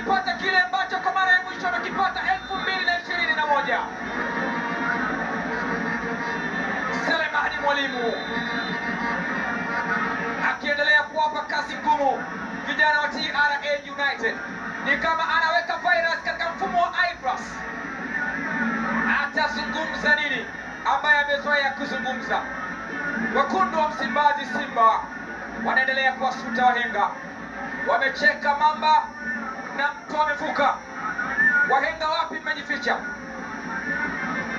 Wanakipata kile ambacho kwa mara ya mwisho wamekipata 2021. Selemani Mwalimu akiendelea kuwapa kazi ngumu vijana wa TRA United, ni kama anaweka virus katika mfumo wa iPlus. Atazungumza nini ambaye amezoea kuzungumza? Wekundu wa Msimbazi Simba wanaendelea kuwasuta wahenga, wamecheka mamba na mtu amevuka. Wahenga wapi mmejificha?